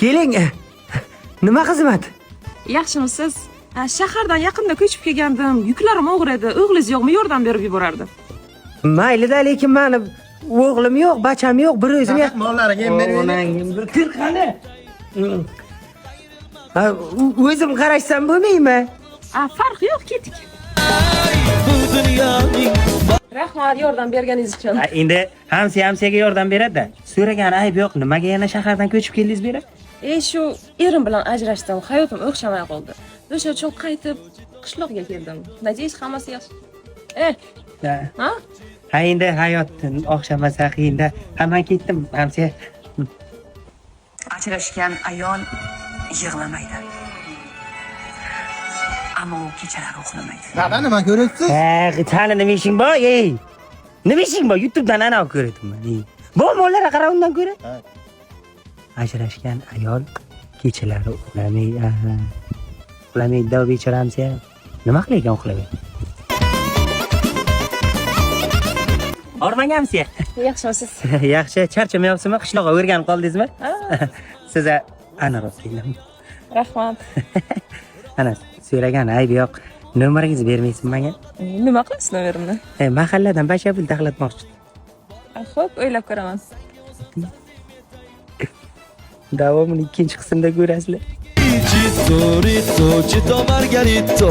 Keling. Nima xizmat? Yaxshimisiz? Shahardan yaqinda ko'chib kelgandim. Yuklarim og'ir edi. O'g'lingiz yo'qmi? Yordam berib yuborardi. Mayli-da, lekin mani o'g'lim yo'q, bacham yo'q, bir o'zim. Mollaring ham berib. Onangim bir kir qani. Ha, o'zim qarashsam bo'lmaymi? Farqi yo'q, ketdik. Rahmat yordam berganingiz uchun. Ha, endi hamsiya hamsiyaga yordam beradi-da. So'ragani ayb yo'q. Nimaga yana shahardan ko'chib keldingiz beri? Shu erim bilan ajrashdim. Hayotim o'xshamay qoldi. O'sha uchun qaytib qishloqqa keldim. Надеюсь, hammasi yaxshi. Ha. Ha? Ha, endi hayot o'xshamasa qiyinda. Ha, men ketdim, hamsiya. Ajrashgan ayol yig'lamaydi. Ammo u kechalari uxlamaydi. Baba, nima ko'ryapsiz? Ha, sani nima ishing bor, ey? Nima ishing bor? YouTube'dan anavi ko'ryapman. Ey. Bu mollarga qara undan ko'ra. Ha. Ajrashgan ayol kechalari uxlamay, aha. Uxlamaydi da bechora hamsiya. Nima qilar ekan uxlamay? Hormang hamsiya. Yaxshimisiz? Yaxshi, charchamayapsizmi? Qishloqqa o'rganib qoldingizmi? Siz ana rost keldim. Rahmat. Ana so'ragan ayb yo'q. Nomeringizni bermaysizmi menga? Nima qilasiz nomerimni? Mahalladan basha pul taxlatmoqchi. Xo'p, o'ylab ko'raman. Davomini ikkinchi qismda ko'rasizlar. Ritto, Ritto, Cito Margarito.